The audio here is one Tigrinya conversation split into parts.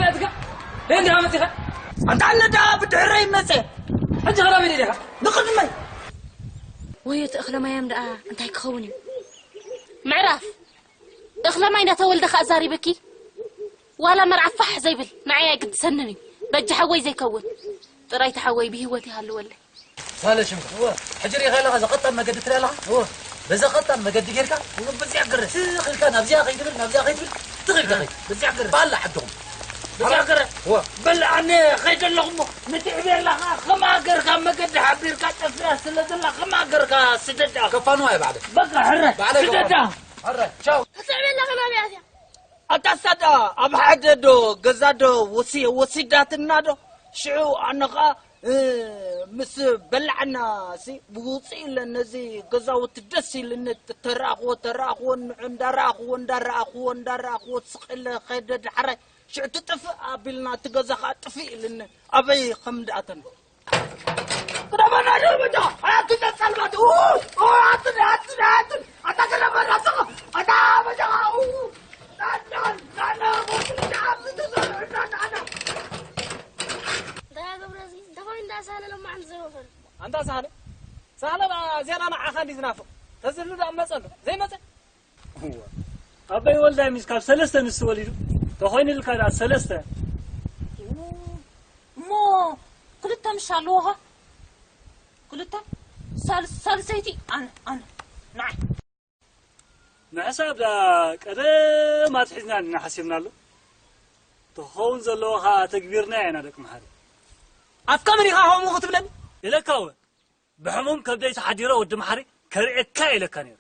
መጺኻ? እንዲኻ መጺኻ? ኣንታ ኣነ ደኣ ብድሕረይ መጸ። ሕጂ ኸዳ መን ኢኻ? ንቕድመይ። ወዮ እቲ እኽለ ማያም ደኣ እንታይ ክኸውን እዩ? ምዕራፍ እኽለ ማይ እንዳተወልደ ከኣ ዛሪበኪ? ዋላ መርዓ ፋሕ ዘይብል ንዓይ ኣይግድሰንን እዩ። በጃ ሓወይ ዘይከውን። ጥራይ እቲ ሓወይ ብህይወት ይሃልወለይ። ሳለ ሽምካ። እወ። ሕጂ ርኢኻ ኣለኻ፣ እዛ ቀጣን መገዲ ትሪኣ ኣለኻ? እወ። በዛ ቀጣን መገዲ ጌርካ፣ እወ፣ በዚኣ ግረ። ትኽ ኢልካ ናብዚኣ ከይትብል፣ ናብዚኣ ከይትብል፣ ትኽ ኢልካ ከይድ። በዚኣ ግረ። ባላ ዓድኹም። በዚኣ ግረ። እወ። በል ኣነ ኸይደ ኣለኹ እሞ፣ ንትዕቤላ ኸዓ ከመ ሃገርካ መገዲ ሓቢርካ ጠፊኣ ስለ ዘላ፣ ከመ ሃገርካ ስደዳ። ከፋንዋ እየ ባዕለይ። በቃ ሕረ፣ ባዕለይ ስደዳ። ከፋንዋ። ሕረ፣ ቻው። ትዕቤላ ኸዓ ናበይ ኣትያ? ኣታ ሳዳ ኣብ ሓደ ዶ ገዛ ዶ ወሲ-፣ ወሲዳትና ዶ? ሽዑ ኣነ ኸዓ፣ እ፣ ምስ በላዕና ሲ ብውፅእ ኢለ ነዚ ገዛውቲ ደስ ኢልኒ ተረኣኽዎ፣ ተረኣኽዎ፣ ንዑ እንዳረኣኽዎ፣ እንዳረኣኽዎ፣ እንዳረኣኽዎ ስቕ ኢለ ኸይደ ዳሕራይ ሽዑ ትጥፍእ ኣቢልና እቲ ገዛ ኸዓ ጥፍእ ኢልኒ ኣበይ ኸም እንዳኣተና። ቅደመና ደርበጃ! ኣያቱ ነጸልማት! ኡ! ኡ! ኣትን! ኣትን! ኣትን! ኣታ ቅደመና! ኣታ! ኣታ በጃ! ኡ! ናና! ናና! ሞት! ናና! ናና! እንታይ ገብረ እዚ? እንታይ ኮይኑ እንዳሳለ ሎማዓንቲ ዘይወፈረ? ኣንታ ሳህለ፣ ሳህለ ደኣ ዝያዳ ንዓኻ እንዲ ዝናፍቕ። ተዝህሉ ደኣ መጸ ኣሎ። ዘይመጸ? እዋ። ኣበይ ወልዳይ ምስ ካብ ሰለስተ ንሱ ወሊዱ? ተኾይኑልካ ደኣ ሰለስተ። እሞ ክልተ ምሽ ኣለዎ ኸ? ክልተ? ሳልስ-፣ ሳልሰይቲ ኣነ፣ ኣነ። ንዓይ። ምሕሳብ ደኣ ቀደም ኣትሒዝና ኢና ሓሲብናሉ። ተኸውን ዘለዎ ኸኣ ተግቢርና ኢና ደቂ መሓሪ። ኣፍካ መን ኢኻ ከምኡ ክትብለኒ? ኢለካ እወ። ብሕሙም ከብደይ ተሓዲረ ወዲ መሓሪ ከርእየካ ኢለካ ነይረ።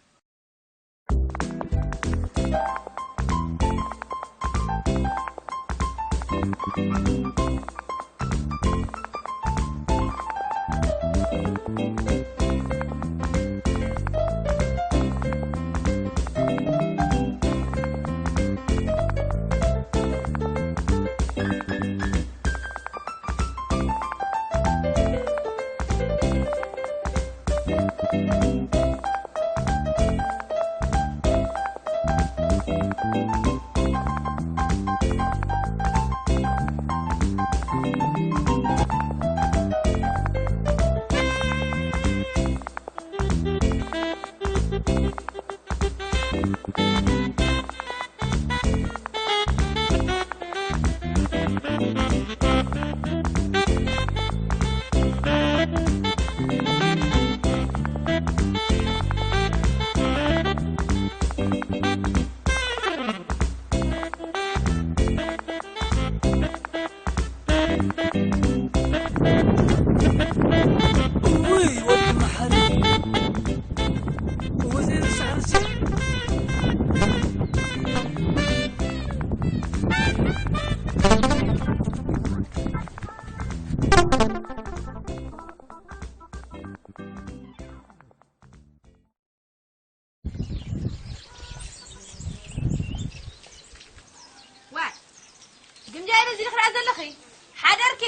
እውይ ወዲ መሓሪ፣ እውይ ዘይርሳዕ ርሲ። ዋይ፣ ግምጃ በዚ ድኽራ ዘለኺ ሓደርኪ።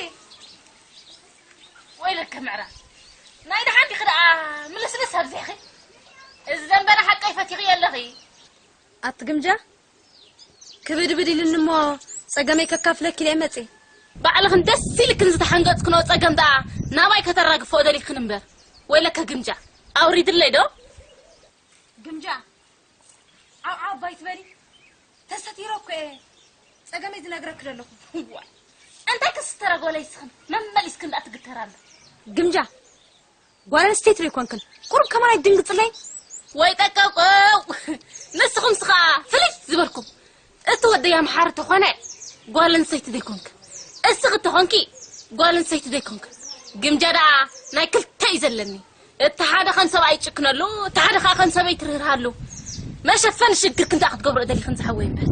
ወይለከ ምዕራፍ፣ ናይ ደሓን ዲኺ ደኣ ምልስልስ ኣብዚሕኺ? እዚ ዘንበና ሓቀይ ፈቲኺ የለኺ። ኣቲ ግምጃ፣ ክብድብድ ኢሉኒ እሞ ጸገመይ ከካፍለኪ ኢለ መጽየ። ባዕልኽን ደስ ኢልክን ዝተሓንገጽክንኦ ጸገም ደኣ ናባይ ከተራግፍኦ ደሊኽን እምበር። ወይለከ ግምጃ፣ ኣውሪድለይ ዶ? ግምጃ፣ ዓው ዓው ባይ ትበሊ? ተሰቲረ እኮ እየ ጸገመይ ዝነግረኪ ዘለኹ። ዋይ፣ እንታይ ክስተረ ጎለይ ስኽን መመሊስክን ደኣ ትግተራ ኣሎ። ግምጃ፣ ጓል ኣንስተይቲ ዶ ኣይኮንክን? ቁሩብ ከማን ኣይትድንግጽለይ? ወይ ጠቀቆው! ንስኹምስ ኸኣ ፍልይ ዝበልኩም። እቲ ወደይ ኣምሓሪ ተኾነ ጓል ኣንስተይቲ ዘይኮንክ። እስኺ ተኾንኪ ጓል ኣንስተይቲ ዘይኮንክ። ግምጃ ደኣ ናይ ክልተ እዩ ዘለኒ። እቲ ሓደ ከም ሰብኣይ ይጭክነሉ፣ እቲ ሓደ ኸኣ ከም ሰበይቲ ርህርሃሉ። መሸፈኒ ሽግርክን ደኣ ክትገብሮ ደሊኽን ዝሓወይ እምበር።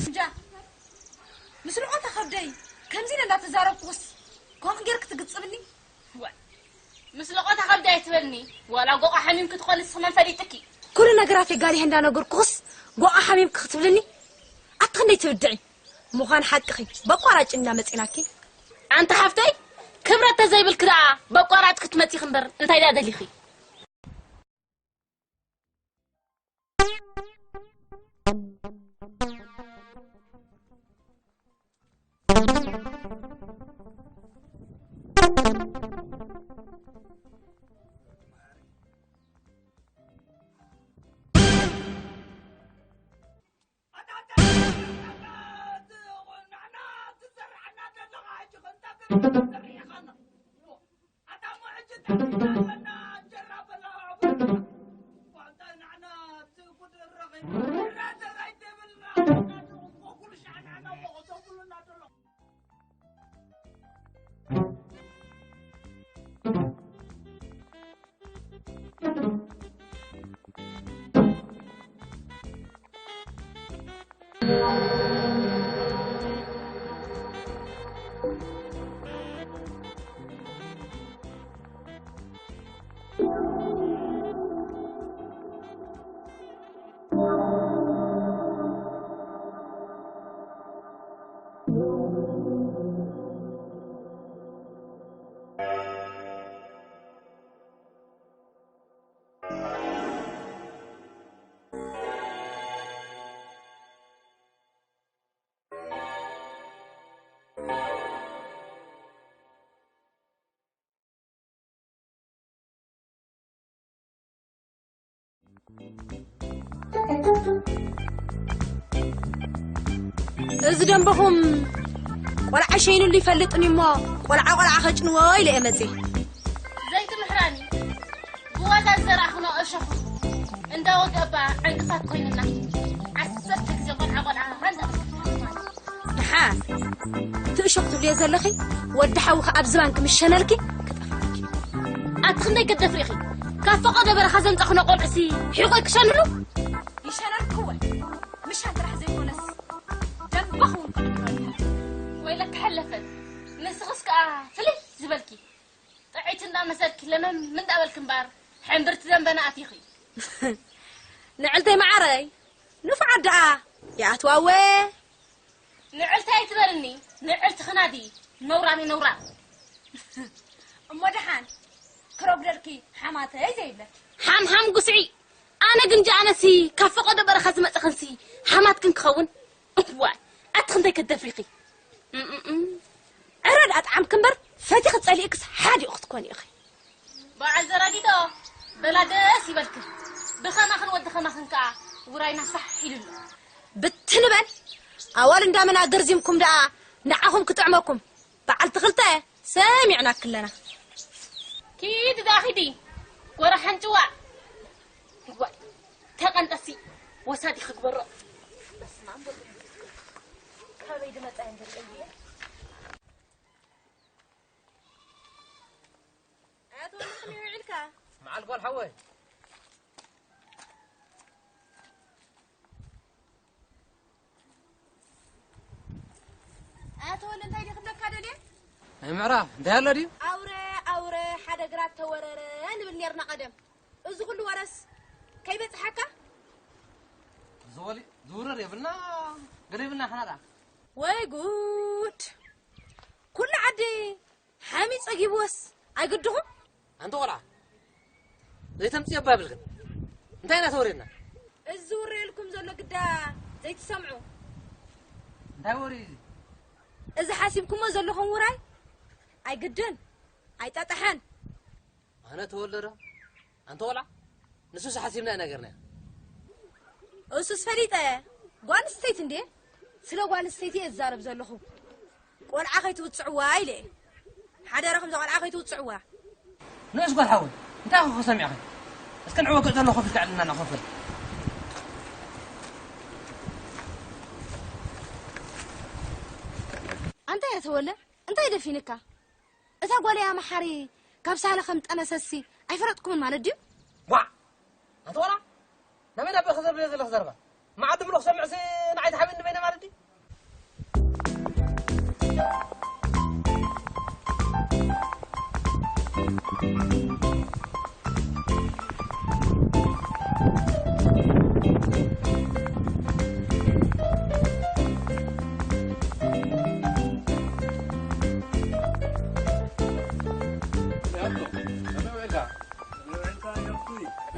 ግምጃ፣ ምስ ልቆታ ከብደይ ከምዚ ኢለ እንዳተዛረብኩስ ከምኡ ጌርክ ትግጽብኒ? ዋይ፣ ምስ ለቆታ ከብዲ ኣይትበልኒ። ዋላ ጎቓ ሓሚምኪ ትኾኒ ንስኺ መን ፈሊጥኪ? ኩሉ ነገራተይ ጋሊሀ እንዳነገርኩኽስ ጎቓ ሓሚምኪ ክትብልኒ? ኣቲ ክንደይ ትብድዒ? ምዃን ሓቅኺ፣ በቋራጭ ኢና መጺናኪ። ኣንቲ ሓፍተይ፣ ክብረት ተዘይብልኪ ደኣ በቋራጭ ክትመጺኺ እምበር እንታይ ደኣ ደሊኺ? እዚ ደንበኹም ቆልዓ ሸይኑሉ ይፈልጥን እሞ ቆልዓ ቆልዓ ከጭንዎ ኢለ እየ መፅየ። ዘይትምሕራኒ ብዋዛ ዝዘራእኽኖ እሾኹ እንዳወገባ ዕንቅፋት ኮይኑና ዓሰርተ ግዜ ቆልዓ ቆልዓ ሃንዳ ደሓን እቲ እሾኽ ትብልዮ ዘለኺ ወዲ ሓውኺ ኣብ ዝባንኪ ምስ ሸነልኪ ክጠፍኣልኪ። ኣቲ ክንደይ ገደፍ ርኢኺ? ካብ ፈቐዶ በረኻ ዘምጻኽኖ ቆልዑሲ ሒቖ ክሸንሉ? ይሸነልክወ ምሻን ጥራሕ ዘይኮነስ ደንበኽ እውን ክዕንቅፋልኪ። ወይለኪ ሓለፈት ንስኽስ ከኣ ፍልይ ዝበልኪ ጥዕይቲ እንዳመሰልኪ ለመም እንዳበልኪ እምበኣር ሕምብርቲ ደንበና ኣቲኺ። ንዕልተይ መዓረይ ንፉዓት ደኣ ይኣትዋወ። ንዕልቲ ኣይትበልኒ ንዕልቲ ክናዲ ነውራም ነውራም። እሞ ደሓን ክረጉደልኪ ሓማተይ ዘይብለኪ። ሓምሓም ጉስዒ ኣነ ግን ጃኣነሲ ካብ ፈቐዶ በረኻ ዝመፅኽንሲ ሓማትክን ክኸውን። እዋይ ኣቲ ክንደይ ከደፍሪኺ። እምእም። ዕረ ደኣ ጣዕምኪ እምበር ፈቲኺ ጸሊእክስ ሓዲኡ ክትኮኒ ኢኺ። በዓል ዘራጊቶ በላ ደስ ይበልክን ብኸማኽን ወዲ ኸማኽን ከኣ ውራይና ፋሕ ኢሉሎ። ብትን በል ኣዋል እንዳመና ገርዚምኩም ደኣ ንዓኹም ክጥዕመኩም በዓልቲ ክልተ ሰሚዕናኪ ኣለና። ኪዲ ደኣ ኪዲ ጎራ ሓንጭዋ። እዋይ ተቐንጠሲ ወሳዲ ክግበሮ። በስመ ኣብ ወወልድ ወመንፈስ ቅዱስ። ካበይ ዝመጻ እየን ዘርእየን? ኣቶ ወልድ ከመይ ውዒልካ? መዓል ጓል ሓወይ። ኣቶ ወልድ እንታይ ድዩ ክብለካ ደልየ? ናይ ምዕራብ እንታይ ኣሎ ድዩ? ኣውረ ኣውረ ሓደ ግራት ተወረረ ንብል ኔርና ቀደም። እዚ ኩሉ ወረስ ከይበጽሓካ? ዝወሊ ዝውረር የብልና ገለ የብልና ሓና ደኣ። ወይ ጉድ! ኩሉ ዓዲ ሓሚ ጸጊብዎስ ኣይግድኹም? ኣንቲ ቆልዓ ዘይተምጽዮ እባ ይብልክን እንታይ ኢና ተወሪርና? እዚ ዝውረየልኩም ዘሎ ግዳ ዘይትሰምዑ። እንታይ ወሪ እዩ እዚ? እዚ ሓሲብኩሞ ዘለኹም ውራይ ኣይግድን ኣይጠጥሐን። ኣነ ተወልደ ዶ ኣንተ ቆልዓ ንሱስ ሓሲብና ኢና ገርናዮ። እሱስ ፈሊጠ ጓል ኣንስተይቲ እንዴ ስለ ጓል ኣንስተይቲ እየ ዝዛረብ ዘለኹ። ቆልዓ ከይትውፅዕዋ ኢለ እየ ሓደራኹም እዛ ቆልዓ ከይትውፅዕዋ። ንእስ ጓል ሓወይ እንታይ ኢኺ ሰሚዕኺ? እስከ ንዕወ ገፅ ዘሎ ኮፍ ኢልካ ዕልና እናኸፈል። ኣንታ እያ ተወለ እንታይ ደፊንካ? እታ ጓለይ ኣምሓሪ ካብ ሳህለ ከም ጠነሰሲ ኣይፈለጥኩምን ማለት ድዩ? ዋ ኣቲ ቆልዓ ናበይ ናብ በኺ ዘብለዮ ዘለኺ ዘረባ መዓት ድምሎ ክሰምዕሲ ንዓይ ተሓቢእኒ በይነ ማለት ድዩ?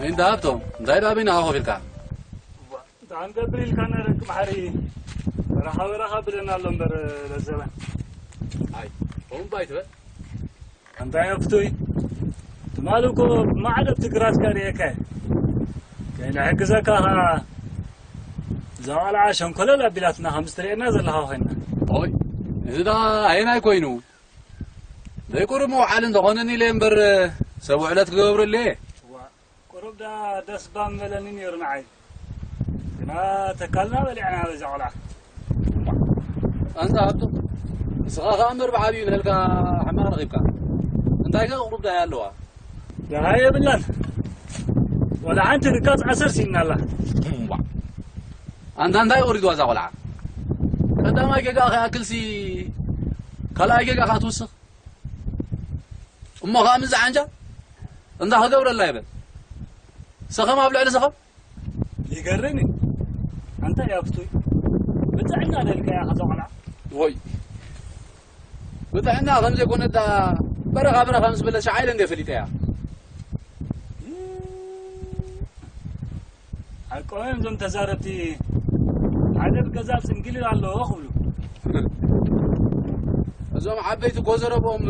እንዳ ሃብቶም እንታይ ዳቢና ኮፍ ኢልካ? እንታይ ንገብር ኢልካ ነረክ ማሕሪ ረኻ በረኻ ብለና ኣሎ እምበር ለዘበን። ኣይ፣ ከምኡ እባ ኣይትበል። እንታይ ኣፍቱይ? ትማሊ እኮ ብማዕዶ ኣብቲ ግራትካ ርእየካ እየ። ከይንሕግዘካ ኸዓ እዛ ቖልዓ ሸንኮለል ኣቢላትና ከም ዝትርእየና ዘለኻ ኮይና። ኦይ፣ እዚ ደኣ ኣየናይ ኮይኑ? ዘይቁሩብ መውዓሊ እንተኾነኒ ኢለ እምበር ሰብ ውዕለት ክገብረሉ እየ። ዋ፣ ቁሩብ ደኣ ደስ እባ ምበለኒ ነይሩ ንዓይ። ግና ተካልና በሊዕና በዛ ቖልዓ። ኣንታ ሃብቱ፣ ንስኻ ኸኣ እምበር ብዓብዩ ንህልካ ሕማቕ ረኺብካ። እንታይ ከ ቁሩብ ደሃይ ኣለዋ? ደሃይ የብላን። ወላ ሓንቲ ርካጽ ዓሰር ስኢና ኣላ። እምቧ። ኣንታ እንታይ ወሪድዋ እዛ ቖልዓ? ቀዳማይ ጌጋ ከይኣክልሲ ካልኣይ ጌጋ ከኣ ትውስኽ። እሞ ከኣ ምዚ ዓንጃ እንዳ ክገብረላ ይበል። ሰኸም ኣብ ልዕሊ ሰኸም። ይገርም እዩ። ኣንታ ያፍቱይ፣ ብጥዕና ደልካያ ከዛ ቖልዓ? ወይ፣ ብጥዕና ከም ዘይኮነ ዳ በረኻ በረኻ ምስ በለት ሸዓ ኢለ እንደ ፈሊጠያ። ሓቆም እዮም እዞም ተዛረብቲ፣ ሓደ ብገዛ ጽንግል ኣሎ ክብሉ። እዞም ዓበይቲ ጎዘረቦም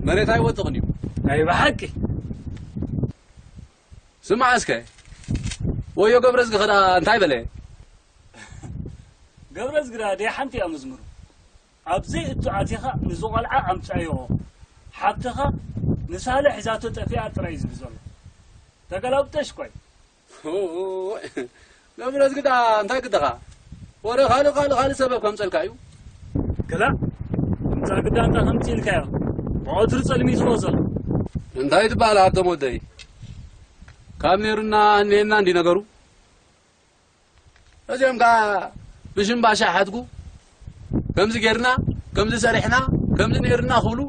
መሬት ኣይወጥቕን እዩ። ናይ ብሓቂ። ስማዕ እስከ፣ ወዮ ገብረዝጊ ኸዳ እንታይ በለ? ገብረዝጊ ደኣ ሓንቲ እያ መዝሙሩ። ኣብ ዘይእቱ ኣቲኻ ንዚ ቖልዓ ኣምጻዮ፣ ሓብትኻ ንሳለ ሒዛቶ ጠፊኣ ጥራይ እዩ ዝብል ዘሎ። ተገላብጠሽ ኮይ። ገብረዝጊ ደኣ እንታይ ግድኻ? ወረ ካልእ፣ ካልእ፣ ካልእ ሰበብ ከምጸልካ እዩ። ክላእ፣ ምጻእ ግዳ እንታይ ከምጽእ ኢልካዮ? ብቐትሩ ጸልሚትዎ ዘሎ። እንታይ ትበሃል ሃብቶም ወደይ? ካብ ነይሩና እኒኤና እንዲ ነገሩ። እዚኦም ከኣ ብሽምባሻ ሓድጉ፣ ከምዚ ጌርና፣ ከምዚ ሰሪሕና፣ ከምዚ ነይርና ክብሉ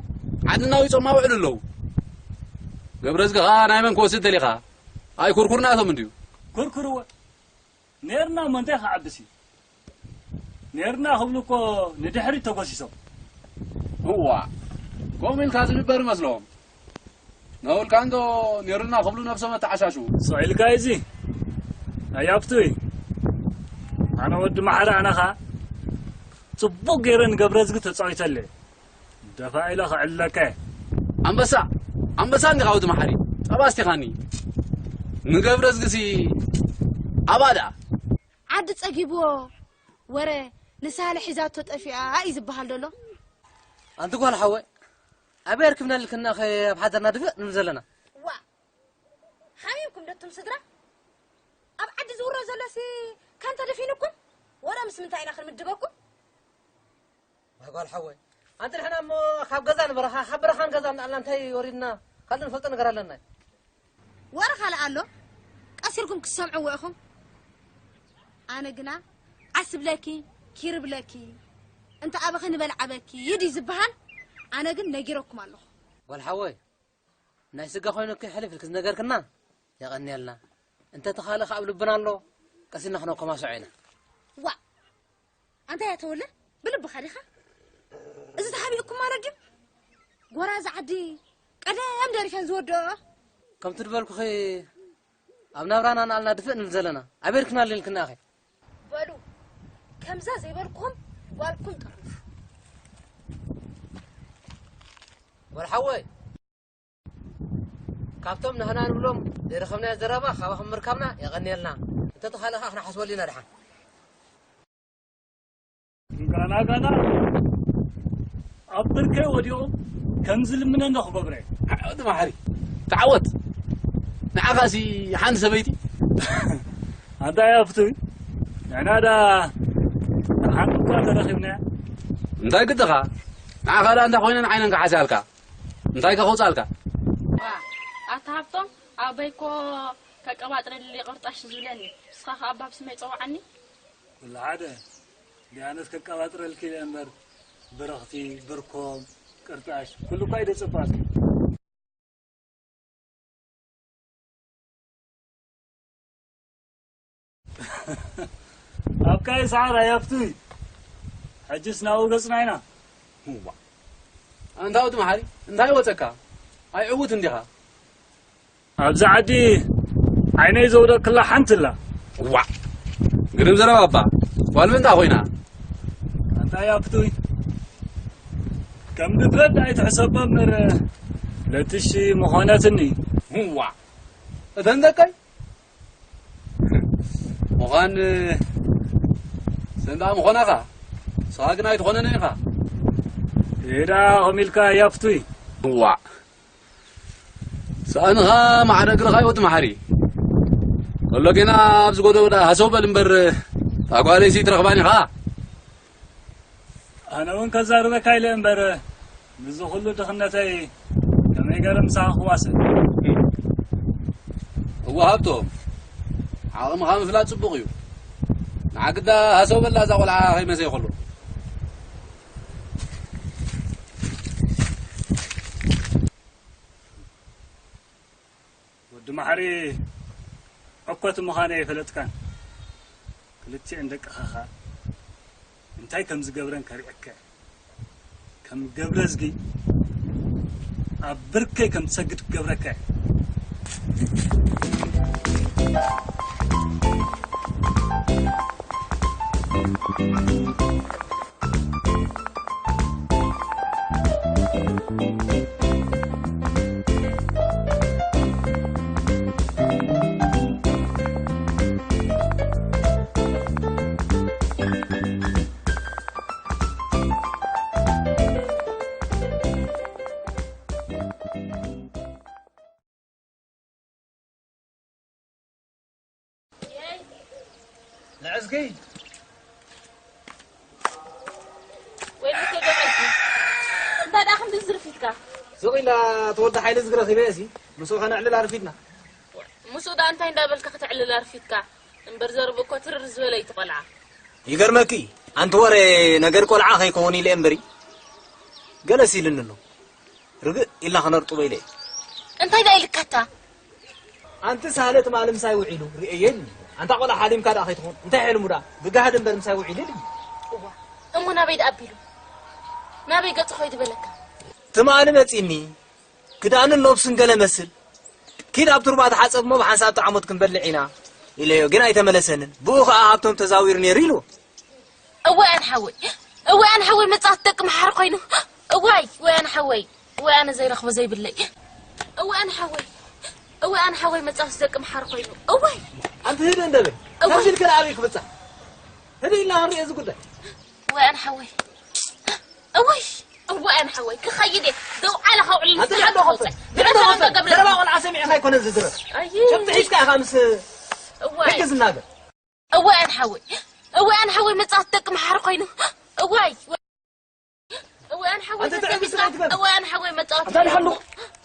ዓድና ኣውጾም ኣውዕሉ ኣለዉ። ገብረዝጊ ከኣ ናይ መን ክወስድ ደሊኻ? ኣይ ኩርኩር ናቶም እንድዩ። ኩርኩርወ። ኔርና እሞ እንታይ ክዓብስ እዩ? ኔርና ክብሉ እኮ ንድሕሪት ተጎሲሶም። እዋ፣ ከምኡ ኢልካ ዝንበር ይመስሎም። ነውልካ እንዶ ኔርና ክብሉ ነብሶም ኣተዓሻሽዉ። ስቕ ኢልካ እዚ ኣያፍቱይ። ኣነ ወዲ ማሕረ ኣነኻ ጽቡቕ ገይረ ንገብረዝጊ ተጻዊተለ። ደፋ ኢለ ክዕለከ። ኣንበሳ፣ ኣንበሳ እንዲኻ ወዲ መሓሪ፣ ጸባ ኣስቲኻኒ። ንገብረዝጊሲ ኣባዳ። ዓዲ ጸጊብዎ ወረ ንሳለ ሒዛቶ ጠፊኣ እዩ ዝበሃል ደሎ። ኣንቲ ጓል ሓወይ፣ ኣበይ ኣርክብና ልክና ኸ ኣብ ሓደርና ድፍእ ንብል ዘለና? ዋ፣ ሓሚምኩም ዶ እቱም ስድራ? ኣብ ዓዲ ዝውሮ ዘሎሲ ካን ተደፊንኩም? ወረ ምስ ምንታይ ኢና ክንምድበኩም? ዋይ ጓል ሓወይ፣ ኣንቲ ንሕና እሞ ካብ ገዛ ንበረኻ፣ ካብ በረኻ ንገዛ እናኣልና እንታይ ወሪድና? ካልእ ንፈልጦ ነገር ኣለና? ወረ ካልእ ኣሎ? ቀስ ኢልኩም ክትሰምዕዎ ኢኹም። ኣነ ግና ዓስ ብለኪ፣ ኪር ብለኪ፣ እንተ ኣበኺ ንበልዓ በኪ እዩ ድዩ ዝበሃል? ኣነ ግን ነጊረኩም ኣለኹ። ጓል ሓወይ፣ ናይ ስጋ ኮይኑ እኮ ሕልፍ ኢልኪ ዝነገርክና የቐንየልና። እንተ እቲ ካልእ ከኣ ኣብ ልብና ኣሎ፣ ቀስ ኢልና ክነኮማስዖ ኢና። ዋእ! ኣንታ ያተወለ ብልብኻ ዲኻ? እዚ ተሓቢእኩም ማለት ድዩ? ጎራዙ ዓዲ ቀደም ደሪፈን ዝወድኦ። ከምቲ ዝበልኩኺ ኣብ ናብራና እናኣልና ድፍእ ንብል ዘለና። ኣበርክና ልልክና ኣኸ። በሉ ከምዛ ዘይበልኩም ጓልኩም ጠርንፉ። ጓል ሓወይ፣ ካብቶም ንሕና ንብሎም ዘይረኸብናዮ ዘረባ ካባኹም ምርካብና የቐንየልና። እንተተኻእለ ኸዓ ክንሓስበሉ ኢና ደሓን። ጋና ጋና ኣብ ብርከይ ወዲቑ ከም ዝልምነኒ ክገብረ። ዓወት መሓሪ፣ ተዓወት። ንዓኻሲ ሓንቲ ሰበይቲ። ኣንታ እያ ፍቱይ። ንሕና ዳ ሓንቲ እኳ ተረኺብና። እንታይ ግድኻ? ንዓኻ ዳ እንታይ ኮይነ ንዓይነን ክሓስያልካ? እንታይ ከ ከውጻልካ? ዋ፣ ኣታ ሃብቶም፣ ኣበይ እኮ ከቀባጥረሊ ቅርጣሽ ዝብለኒ። ንስኻ ከኣ ኣባ ብስመይ ጸውዓኒ። ኩሉ ሓደ። ዲያነስ ከቀባጥረልኪ ኢለ እምበር፣ ብርኽቲ፣ ብርኮም፣ ቅርጣሽ፣ ኩሉ እኳ ኢደ ጽባልኪ። ኣብ ካይ ሰዓር ኣያፍቱይ። ሕጅስ ናብኡ ገጽና ኢና። እዋ። ኣንታ ወዲ መሓሪ፣ እንታይ ወጸካ? ኣይዕውት እንዲኻ? ኣብዚ ዓዲ ዓይነይ ዘውደቅላ ሓንቲ ኣላ። እዋ። ግርም ዘረባ ኣባ። ጓል ምንታ ኮይና? እንታይ ኣብቱይ? ከም ድፍረት ኣይትሕሰቦ እምበር፣ ለትሺ ምኾነትኒ። እዋ፣ እተን ደቀይ ምዃን ሰንዳ ምኾናኻ፣ ንስኻ ግን ኣይትኾነን ኢኻ። ኤዳ፣ ኸም ኢልካ ያፍቱይ። እዋ፣ ሳእንኻ ማዕረ እግርኻ ይወጥ መሓሪ። ከሎ ጌና ኣብዚ ጎዶ ወዳ ሃሰው በል እምበር፣ እታ ጓለይሲ ትረኽባን ኢኻ። ኣነ እውን ከዛርበካ ኢለ እምበር፣ ምስዚ ኩሉ ድኽነተይ ከመይ ገረ ምሳኻ ክዋሰ? እወ ሃብቶም፣ ዓቕምኻ ምፍላጥ ጽቡቕ እዩ። ንዓ ግዳ ሃሰው በላ እዛ ቆልዓ ከይመሰየ ከሎ። ወዲ መሓሪ፣ ዕኮት ምዃነ ኣይፈለጥካን። ክልቲኤን ደቅኻ ኸኣ እንታይ ከም ዝገብረን ከርእየካ እየ። ከም ገብረዝጊ ኣብ ብርከይ ከም ትሰግድ ክገብረካ እየ። ንዕዝጊ። ወይ ልከ ገመድኪ። እንታይ ደኣ ክንዲ ዝርፊትካ? ሱቕ ኢላ ትወዲ ሓይሊ ዝግረ ኺበ እሲ፣ ምስኡ ኸነዕልል ኣርፊድና። ምስኡ ደኣ እንታይ እንዳበልካ ከተዕልል ኣርፊድካ? እምበር ዘርብ እኮ ትርር ዝበለ እዩ እቲ ቆልዓ። ይገርመኪ፣ ኣንቲ ወረ ነገር ቆልዓ ከይከውን ኢለ እምበሪ፣ ገለስ ኢልኒ ኣሎ። ርግእ ኢልና ክነርጥቦ ኢለ እየ። እንታይ ደኣ ኢልካታ? ኣንቲ ሳህለ ትማሊ ምሳይ ውዒሉ ርእየኒ። ኣንታ ቆልዓ ሓሊምካ ደኣ ከይትኾን። እንታይ ሕልሙ ደኣ? ብጋህዲ እምበር ምሳይ ውዒሉ ኢሉኒ። እዋ፣ እሞ ናበይ ደኣ ኣቢሉ? ናበይ ገጹ ኸይዱ በለካ? ትማሊ መጺኒ። ክዳንን ነብሱን ገለ መስል። ኪድ ኣብ ቱርባ ተሓጸብ እሞ ብሓንሳብ ጣዕሞት ክንበልዕ ኢና ኢለዮ። ግን ኣይተመለሰንን። ብኡ ኸኣ ሃብቶም ተዛዊሩ ነይሩ ኢሉ። እዋይ ኣነ ሓወይ፣ እዋይ ኣነ ሓወይ መጻወቲ ደቂ መሓር ኮይኑ። እዋይ፣ እዋይ ኣነ ሓወይ፣ እዋይ ኣነ ዘይረኽቦ ዘይብለይ። እዋይ ኣነ ሓወይ፣ እዋይ ኣነ ሓወይ መጻወቲ ደቂ መሓር ኮይኑ። እዋይ። ኣንቲ ህድእ እንደበል። እዋይ። ከምዚ ኢልክን ኣበይ ክብጻሕ? ህድእ ኢልና ክንሪኦ እዚ ጉዳይ። እዋይ ኣነ ሓወይ፣ እዋይ፣ እዋይ ኣነ ሓወይ ክኸይድ እየ። ደው ዓለ ከውዕል ኣንቲ ንስኻ ንዕዶ ኸፍት፣ ትወጽእ። ንዕዶ ንዕዶ ኸፍት። ኸፍት። ዘረባ ቆልዓ ሰሚዕኻ ኣይኮነን ዝዝረብ። ኣይ። ሸፍቲ ሒዝካ ኢኻ ምስ እዋይ። ሕጊ ዝናገር። እዋይ ኣነ ሓወይ፣ እዋይ ኣነ ሓወይ መጻወቲ ደቂ መሓር ኮይኑ። እዋይ። እዋይ ኣነ ሓወይ ኣንተ ተጸቢስካ ትዕግስቲ ኣይትበል። እዋይ ኣነ ሓወይ መጻወቲ ኣንተ ደሓን ዶ?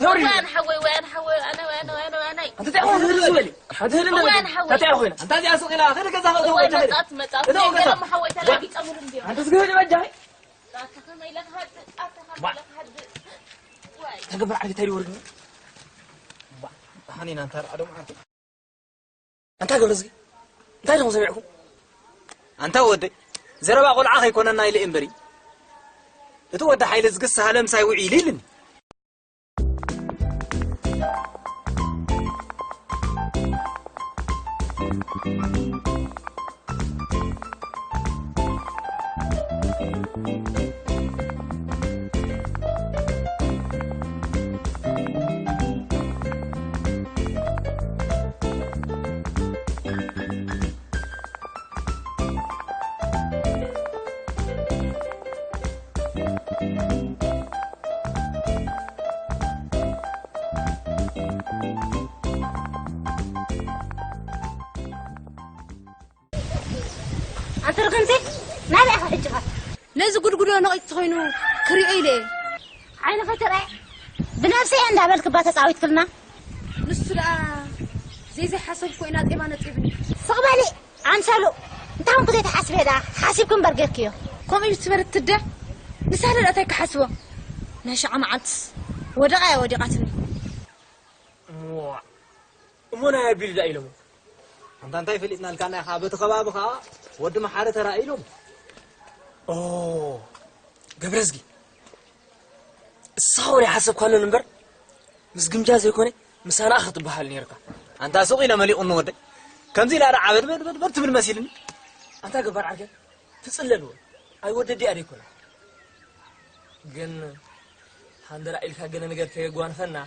ሶሪ። እዋይ ኣነ ሓወይ፣ እዋይ ኣነ ሓወይ፣ ኣነ፣ ኣነ፣ ኣነ፣ ኣነ፣ ኣነ። ኣንተ እንታይ ኢኻ ዝብል ዝበል? ሓንቲ ህል እዋይ ኣነ ሓወይ። እንታይ ኢኻ ኮይና? ኣንታ እዚኣ ስቕ ኢላ፣ ኸደ ገዛ ኸእቶ እዋይ ወጃ ኸደ። መጻወቲ፣ መጻወቲ። እቶ ናይ ገዛ። ገረሙ ሓወይ ተላጊጸ ሙሉ እንዲዮ። ኣንተ ዝግህድ በጃ። ኣታ ከመይ ኢለ ክሃድእ፣ ኣታ ከመይ ኢለ ክሃድእ። ዋይ። ተገብር ዓሊ እንታይ ይወርድ? ባ፣ ኣሃኒ ናንታ ርዓዶም ኣንተ። ኣንታ ገብረዝጊ፣ እንታይ ዲኹም ሰሚዕኩም? ኣንታ ወደይ፣ ዘረባ ቆልዓ ከይኮነና ኢለ እምበሪ፣ እቲ ወዲ ሓይለ ዝግስ ሃለ ምሳይ ውዒሉ ኢልኒ። ኣንተ ርግምቲ፣ ናበይ ኢኻ ሕጂ ኸ? ነዚ ጉድጉዶ ነቒጽ ኮይኑ ክሪኦ ኢለ እየ። ዓይንኻ ትርኣይ። ብነብሰይ እየ እንዳበልክ እባ ተጻዊትክልና። ንሱ ደኣ ዘይዘይሓሰብኩ ኢና ጤባ ነጢብኒ። ስቕ በሊ ኣምሰሉ። እንታይ ኹንኩ ዘይትሓስቢ እየ ደኣ? ሓሲብኩ እምበር ጌርክዮ። ከምኡ እዩ ትበል እትደ። ንሳ ደኣ እንታይ ክሓስቦ? ናይ ሽዓ መዓልትስ ወደቓ እያ ወዲቓትኒ። እሞ፣ እሞ ናይ ኣቢሉ ደኣ ኢሎሞ? ኣንታ እንታይ ፈሊጥናልካ ኢኻ? በቲ ከባቢ ኸኣ ወዲ መሓሪ ተራእዩ ኢሎም። ኦ፣ ገብረዝጊ፣ እሳ ኸው ናይ ሓሰብካሉን እምበር፣ ምስ ግምጃ ዘይኮነ፣ ምሳና ክትበሃል ነይርካ። ኣንታ ሱቕ ኢለ መሊቑኒ ወደይ። ከምዚ ኢላ ደኣ ዓበድ በድ በድ በድ ትብል መሲልኒ። ኣንታ ገባር ዓርከይ፣ ትጽለል ወይ? ኣይወደዲኣ ደይኮነ። ግን ሃንደራ ኢልካ ገለ ነገር ተየጓንፈና፣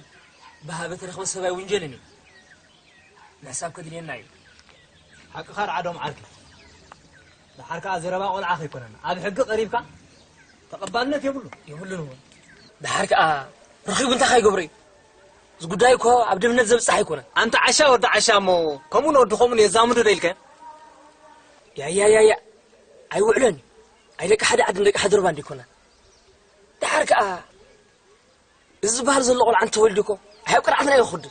ብሃበ ተረኽበ ሰብ ኣይውንጀልን እዩ። ምሕሳብ ከድልየና እዩ። ሓቅኻ ርዓዶም ዓርኪ። ደሓር ከኣ ዘረባ ቆልዓ ከይኮነና። ኣብ ሕጊ ቀሪብካ ተቐባልነት የብሉ። የብሉን እውን። ደሓር ከኣ ረኺቡ እንታይ ከይገብሮ እዩ? እዚ ጉዳይ እኮ ኣብ ደምነት ዘብጽሕ ኣይኮነን። ኣንታ ዓሻ ወዲ ዓሻ እሞ ከምኡ ንወዲ ከምኡ የዛምዶ ዶ ኢልካዮ? ያያያያ፣ ኣይውዕሎን እዩ። ኣይ ደቂ ሓደ ዓድን ደቂ ሓደ ሩባን ዲኮና። ደሓር ከኣ እዚ ዝበሃል ዘሎ ቆልዓ እንተወልዱ እኮ ኣይ ኣብ ቅርዓትና እዩ ክኽዱ።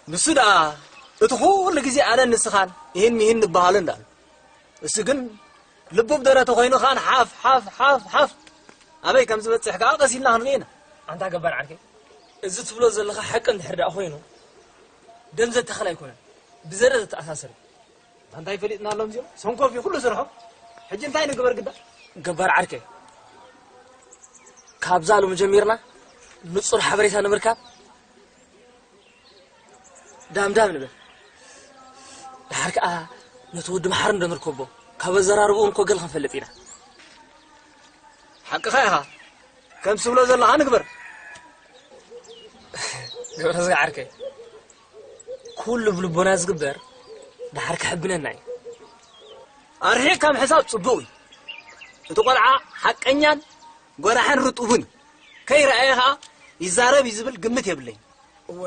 ንሱ ደኣ እቲ ኩሉ ግዜ ኣነን ንስኻን ይህን ሚህን ንበሃሎ እንዳኣሉ። እሱ ግን ልቡ ብደረቱ ኮይኑ ኻን ሓፍ፣ ሓፍ፣ ሓፍ፣ ሓፍ። ኣበይ ከም ዝበጽሕ ከኣ ቀስ ኢልና ክንርኢ ኢና። ኣንታ ገባር ዓርከይ፣ እዚ ትብሎ ዘለኻ ሓቂ እንድሕር ደኣ ኮይኑ፣ ደም ዘተኸል ኣይኮነን፣ ብዘረ ዘተኣሳሰር እዩ። እንታይ ፈሊጥና ኣሎም እዚኦም? ሰንኮፍ እዩ ኩሉ ስርሖም። ሕጂ እንታይ ንግበር ግዳ? ገባር ዓርከይ፣ ካብዛ ሎሚ ጀሚርና ንጹር ሓበሬታ ንምርካብ ዳም ዳም ንብል። ደሓር ከኣ ነቲ ወዲ መሓሪ እንዶ ንርከቦ፣ ካብ ኣዘራርብኡ እንኮ ገለ ክንፈልጥ ኢና። ሓቅኻ ኢኻ። ከም ትብሎ ዘለኻ ንግበር። ገብረዝጊ ዓርከይ፣ ኩሉ ብልቦና ዝግበር ደሓር ከሕብነና እዩ። ኣርሒቕካ ምሕሳብ ጽቡቕ እዩ። እቲ ቆልዓ ሓቀኛን ጎራሕን ርጡብን እዩ። ከይረኣየ ኸኣ ይዛረብ እዩ ዝብል ግምት የብለይን። እወ፣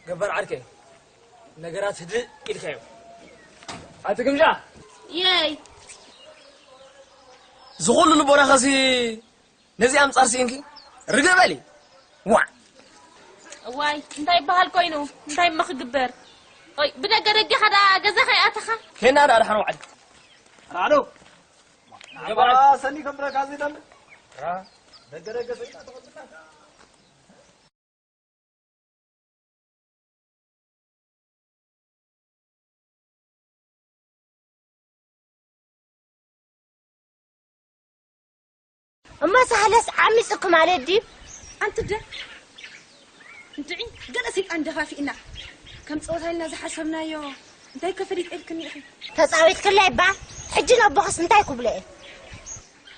ገባር ዓርከይ፣ ነገራት ህድእ ኢልካዮ። ኣቲ ግምጃ! የይ! ዝኹሉ ልቦናኸሲ ነዚ ኣምጻር ስኢንኪ? ርግእ በሊ! ዋዕ! እዋይ፣ እንታይ ይበሃል ኮይኑ? እንታይ እሞ ክግበር? ኦይ፣ ብደገ ደገኻ ደኣ ገዛኻ ይኣተኻ? ኬና ደኣ ደሓን ዋዕል። ራዕዶ! ገባር! ሰኒ ከም ብረካ ዘይደምር። ራ! ደገ ደገ ሰይጣን ተቐብላ። እሞ ሳህለስ ዓሚጹኪ ማለት ድዩ? ኣንቲ ደ-፣ እንድዒ፣ ገለ ሰይጣን ደፋፊእና። ከም ጸወታ ኢልና ዝሓሰብናዮ እንታይ ከፈሊጥ ኢልክኒ ኢኺ? ተጻዊትክለይ እባ፣ ሕጂ ነቦኽስ እንታይ ክብሎ እየ?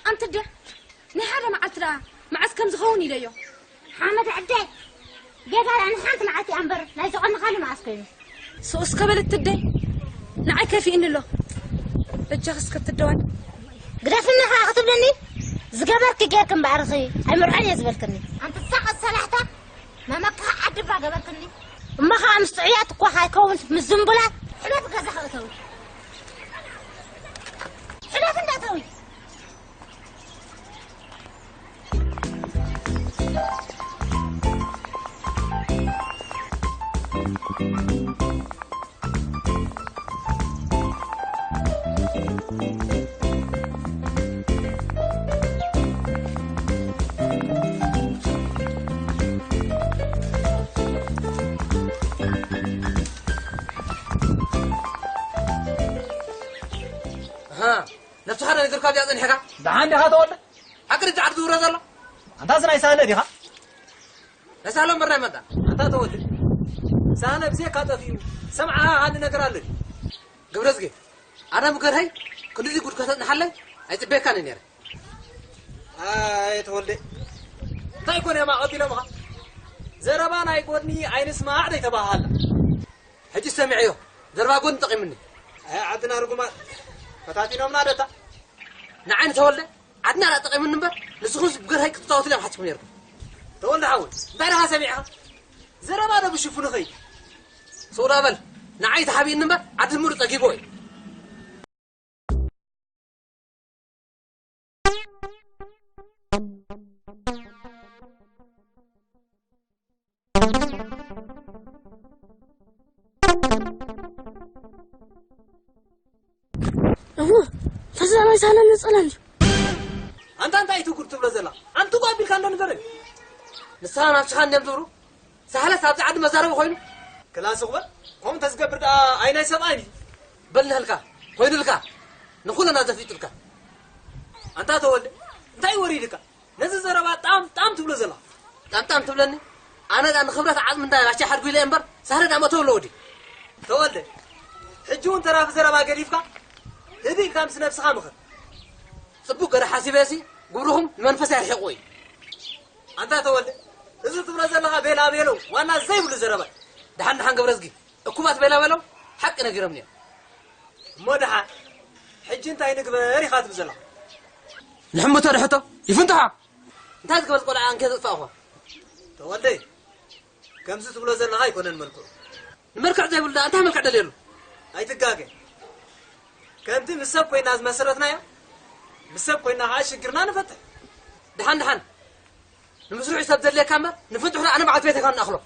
ኣንቲ ደ-፣ ናይ ሓደ መዓልቲ ደኣ መዓስ ከም ዝኸውን ኢለዮ። ሓመድ ዕደ፣ ጌጋ ደኣ ንሓንቲ መዓልቲ እያ እምበር፣ ናይ ዝቐንኻሉ መዓስ ኮይኑ? ስኡስ ከበልት ትደይ፣ ንዓይ ከፊእኒ ኣሎ። በጃኽስ ክትደዋል። ግደፍኒ ኸዓ ክትብልኒ? ዝገበርኪ ጌርኪ እምበኣርኺ፣ ኣይምርዖን እየ ዝበልክኒ። ኣንቲ ሳቕ ሰላሕታ፣ መመክኻ ዓዲ እባ ገበርክኒ። እሞ ኸዓ ምስ ጥዑያት እኳ ኸይከውንስ ምስ ዝንቡላት ሕለፍ ገዛኺ እተዊ። ሕለፍ እንዳተዊ። ኣሃ፣ ነብስኻ ዶ ነጊርካ ኣብዚኣ ጸኒሕካ? ደሓን ዲኻ ተወልደ? ሓቂ ድጂ ዓዲ ዝውረ ዘሎ? ኣንታ እዚ ናይ ሳህለ ዲኻ? ናይ ሳህለ እምበር ናይ መን ደኣ? ኣንታ ተወልደ፣ ሳህለ ብዘይካ ጠፊኡ ሰምዓኻ ካልእ ነገር ኣሎ ድዩ? ገብረዝጊ፣ ኣነ ምገርሀይ ክንድዚ ጉድ ከተጽንሓለይ ኣይጽበየካን እየ ነይረ። ኣይ ተወልደ፣ እንታይ ኮነ እማ ቀቢሎምኻ? ዘረባ ናይ ጎድኒ ኣይንስማዕ ዶ ይተባሃሃልና? ሕጂ ሰሚዐዮ፣ ዘረባ ጎድኒ ጠቒሙኒ። ኣይ ዓድና ርጉማት፣ ፈታቲኖምና ደታ። ንዓይ ንተወልደ ዓድና ደኣ ጠቒሙኒ እምበር፣ ንስኹምስ ብገርሀይ ክትጻወቱሉ እዮም ሓሲብኩም ነይርኩም። ተወልደ ሓወይ፣ እንታይ ደኻ ሰሚዕኻ? ዘረባ ዶ ብሽፉኑ ኸይድ? ሰውዳ በል፣ ንዓይ ተሓቢእኒ እምበር፣ ዓዲ ምሩ ጸጊቦ እዩ። እሞ፣ ተዛራይ ሳለን ንጸላን እዩ። ኣንታ እንታይ ትጉድ ትብሎ ዘላ? ኣንቲ ጓ ኣቢልካ እንዶ ንገረኒ። ንስኻ ናብስኻ እንድዮም ዝብሉ? ሳህለስ ኣብዚ ዓዲ መዛረቢ ኮይኑ? ክላስ እኽበል፣ ከምኡ እንተዝገብር ደኣ ኣይ ናይ ሰብኣይ እዩ። በል ንህልካ፣ ኮይኑልካ፣ ንኹለና ዘፊጥልካ። ኣንታ ተወልደ፣ እንታይ ወሪድካ? ነዚ ዘረባ ጣም ጣም ትብሎ ዘላ? ጣም ጣም ትብለኒ? ኣነ ደኣ ንኽብረት ዓጽሚ እንዳ ባሻ ሓድጉ ኢለ እምበር፣ ሳህለ ደኣ መእተዊ ኣለዎ ድዩ? ተወልደ፣ ሕጂ እውን ተራፊ ዘረባ ገዲፍካ፣ ህድእ ኢልካ ምስ ነብስኻ ምኽር። ጽቡቅ ገረ ሓሲበሲ፣ ግብርኹም ንመንፈስ ኣርሒቑ እዩ። ኣንታ ተወልደ፣ እዚ ትብሎ ዘለኻ ቤላ ቤሎ ዋና ዘይብሉ ዘረባ። ደሓን ደሓን ገብረዝጊ፣ እኩባት ቤላ ቤሎም ሓቂ ነጊሮምኒ እዮም። እሞ ደሓን፣ ሕጂ እንታይ ንግበር ኢኻ ትብል ዘለኻ? ንሕምቶ ንሕቶ ይፍንትሖ። እንታይ ዝገበዝ ቆልዓ እንከ ዘጥፋእኹ? ተወልደ፣ ከምዚ ትብሎ ዘለኻ ኣይኮነን መልክዑ። ንመልክዕ ዘይብሉ ደኣ እንታይ መልክዕ ደልየሉ? ኣይትጋገ። ከምቲ ምስ ሰብ ኮይና ዝመሰረትናዮ፣ ምስ ሰብ ኮይና ከዓ ሽግርና ንፈትሕ። ደሓን ደሓን፣ ንምስርሑ ሰብ ዘድልየካ እምበር ንፍንትሑና ኣነ በዓልቲ ቤት ኣይኮነን ኣኽሎ።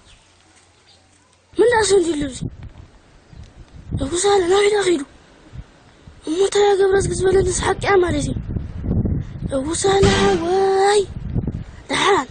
ምን ዳእሰ እንዲሉ እዚ እውሳለ ናበይ ዳ ኺዱ? እሞ ታዲያ ገብረዝጊ ዝበለኒ ሓቂ እያ ማለት እዩ። እውሳለ ወይ ደሓን